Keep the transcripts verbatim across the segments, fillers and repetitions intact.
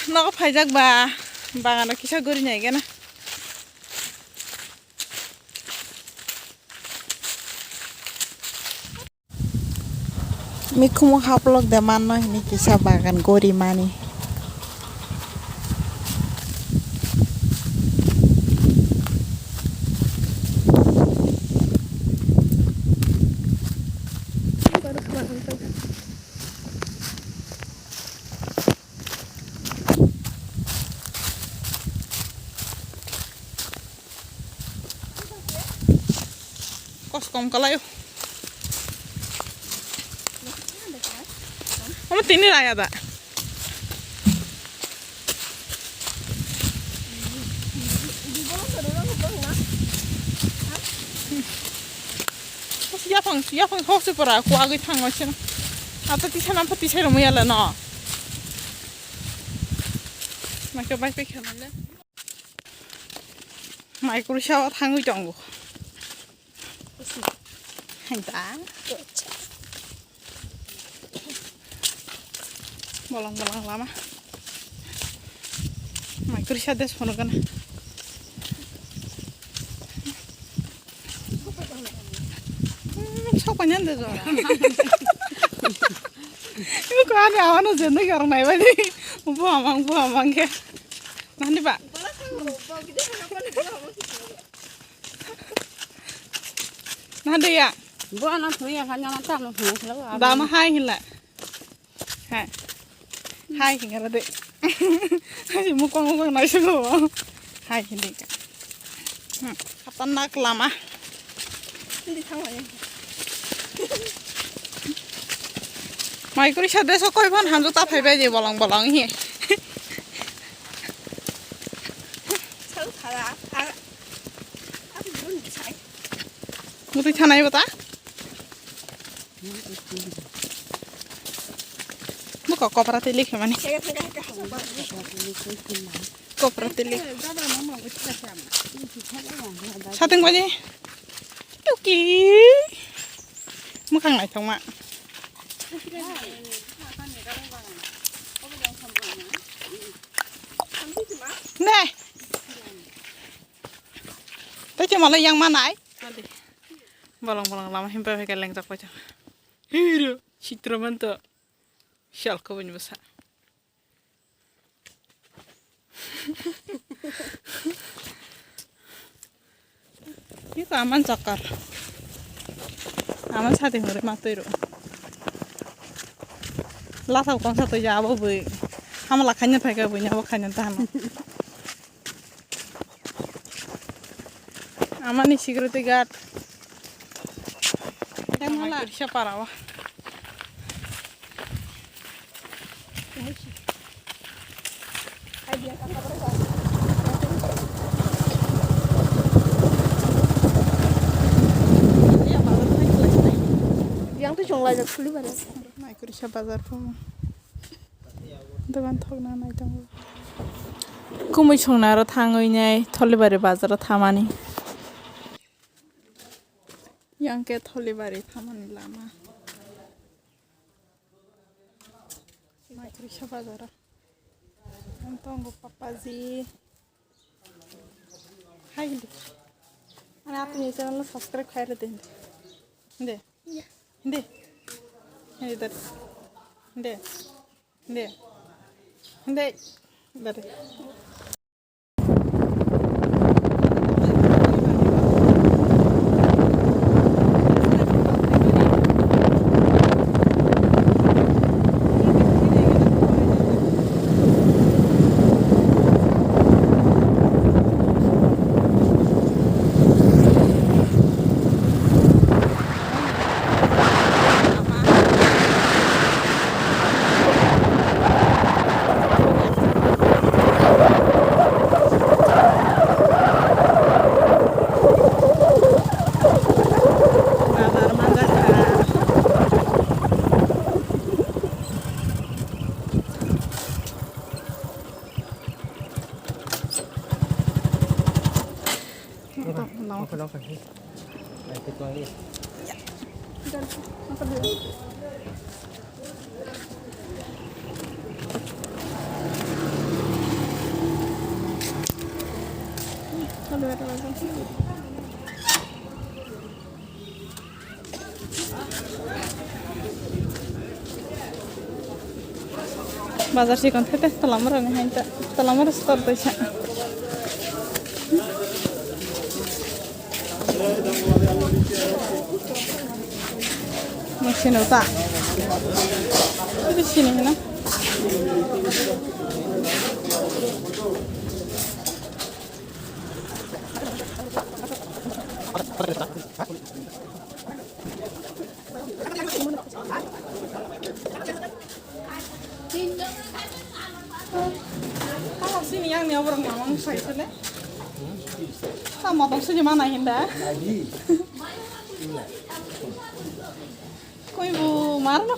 Nogo phaijak ba, bagano kisa guri nai gana. Mikhumu haplok de manno hini kisa bagan gori mani. Koskom kalai. Omo tini raya da. Yapang, yapang kok se pora, ku agui thang ma sino. Ata tisa nampa tisa romo yala no. Mai ke bai pe khana le. Mai kuru shawa thangui tongo. Hai da. Bolong bolong lama. Mai kuru sha des phone gana. Hmm, sok panyan de jora. Ibu ko ani awan o jendo yorong nai bali. Bu amang, bu amang ke. Nani ba? Nani ya? Bu anak punya kan yang tak mau punya selalu. Dama hai hila. Hai. Hai hinga de. Hai mukong mukong nai sego. Hai hindi ka. Hmm, khatanak lama. Hindi thang lai. Mai kuri sa deso koi phan hamjak ta phai bai je bolong bolong hi. Sal khala. Mutui thanai bata? Muko kopra twi likhe mani. Kopra twi likhe. Sateng bani. Tuki. Mukhang naithokma. Ne. Tei chwng malai yang manai. Bolong bolong lama himpai phaikha lengjak paijak. Hero, chitra manto. Sial koboni bwsa. Iko aman chakar. Aman sati hore matoi ro. Lasa kong sa to ya abo bui. Hamla khaina phaikha bui abo khaina ta hano. Amani security guard. Tengmala. Kaisa para o. Yang tu chunglai jak suli bare. Mai kurisa bazar pho. Dogan thokna nai tongo. Kumui songna aro thangwi nai Tholibari bazaro thamani. Yang khe Tholibari thamani lama. Mai kurisa bazaro. Ang tongo papaji. Hai hindi. Ani apni channel subscribe khai rede hindi. Hindi. Hindi. Hindi dar. Hindi. Hindi. Hindi. Dari. Bazar chikon thete tolamoroni hai ta, tolamoro store doisa. Machine ta. Ito sini na. Sini yang ni oborok mamang sai sene. Tamo tong sini mana hinda. Koi bu marno.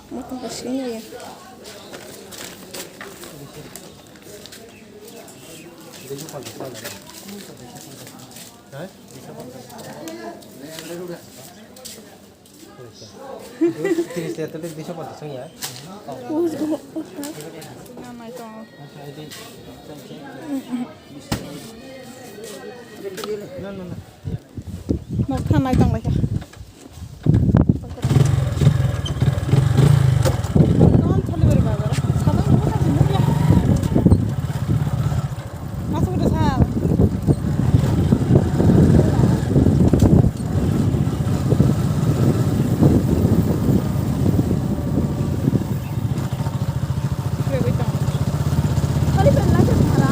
Motong kasih ya. Hah? Tiris hajar tadi duiso pancas ya. Namai tongo. Na, na, na. Nok thanai tong lai kha. Masuk udah sal. Kali pen lai pen khara.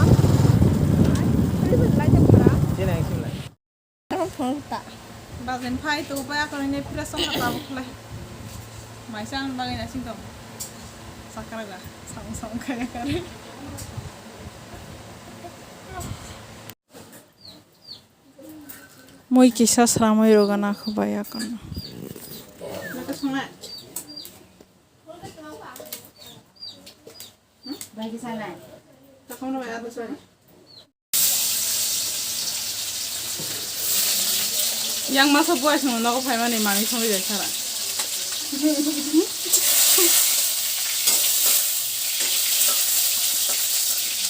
Kali pen lai pen khara. Tini yang sini lah. Tong ta. Bazin phai tu pa ko ne fresh song ta bu khle. Mai sang bagin asing to. Sakara ga. Sang sang kaya kare. Mui kisa sramwi rwgana khubai akono. Yang masa buai song nogo phaimani mami songwi bai sara.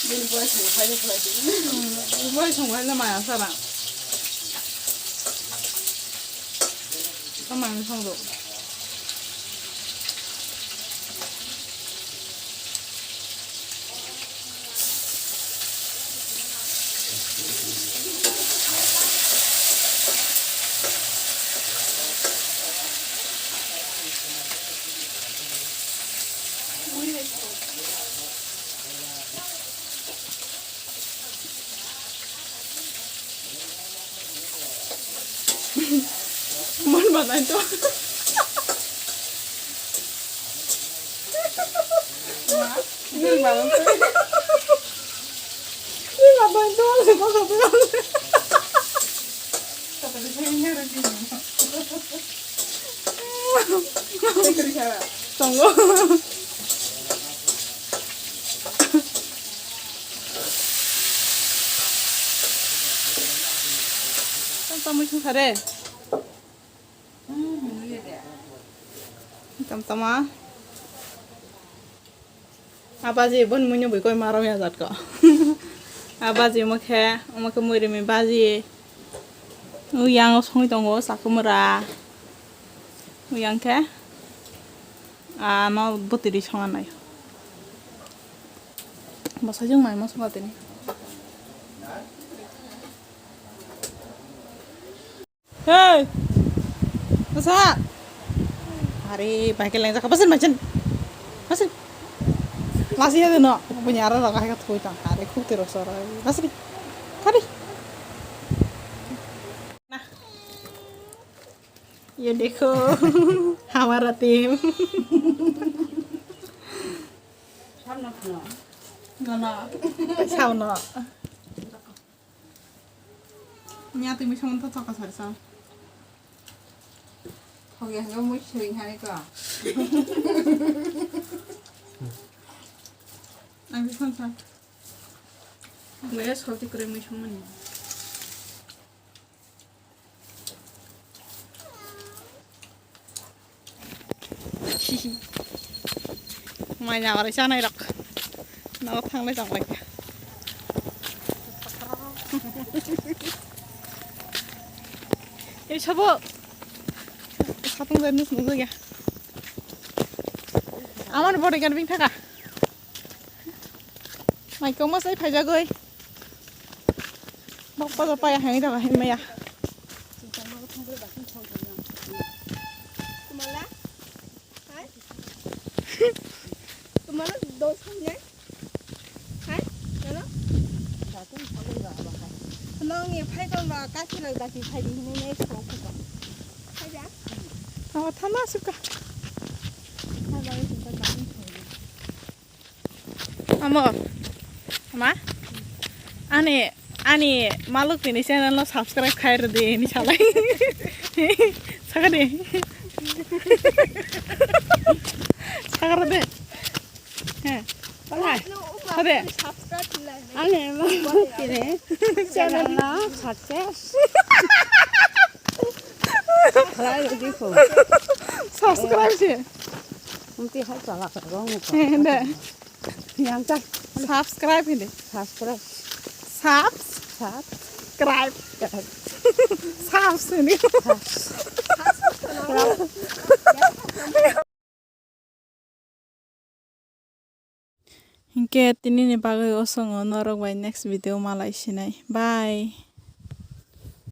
Bini buai song phai phai. Buai song phai na maya sara. Tamo ang song do. Mon banai to. Mon banai to. Tongo. Tamo sung sare. Tam tama. Abaji bon muino bui koi maro ya jat ko. Abaji mo khe, mo khe muirimi baji. Uyang songwi tongo sakumura. Uyang khe. Ano bwtwi ri songa nai. Bwsajwk mai ma songa tini. Hey! Bwsa! Are, bahai khe lengjak kha. Bwsa, maichin. Bwsa. Lasi ya deno. Punya ara raga hai ka thui tang. Are, khuk tero sora. Bwsa. Kari. Ye dekho. Hamara team. Gono. Sauno. Nya twi mui songwng tho choka sari sa. Thogi hwnwi mui swing hani ko. Ang twi song sa. Mui ya sauti kwrwi mui songmani. Mai nabari chanai rok. Nogo thanglai tonglai. Ei sabo. Satung dari nus nujak ya. Aman bodyguard bing thaka. Mai koma sai phaijagoi. Bokpa bokpa ya hai daga hai maya. Hai? Hello? Nong ye phai tong ba, ka khilak dati phai di hinui nai so ko ba. Phai da? Tama thama suka. Phai ba ni sungka ba ni phai. Amo. Ma? Ani, ani maluk tini channel no subscribe khai rwdi ni salai. Sakadi. Sakardi. He. Pala. Ade. Ani maluk tini channel no success. Khlai rwdi ko. Subscribe se. Mungti hai chala ka rong ko. He, de. Yang ta. Subscribe hindi. Subscribe. Subs. Subs. Subscribe. Subs hindi. Subs. Hinkhe tinini bagwi osongo norok bai next video malai sinai. Bye.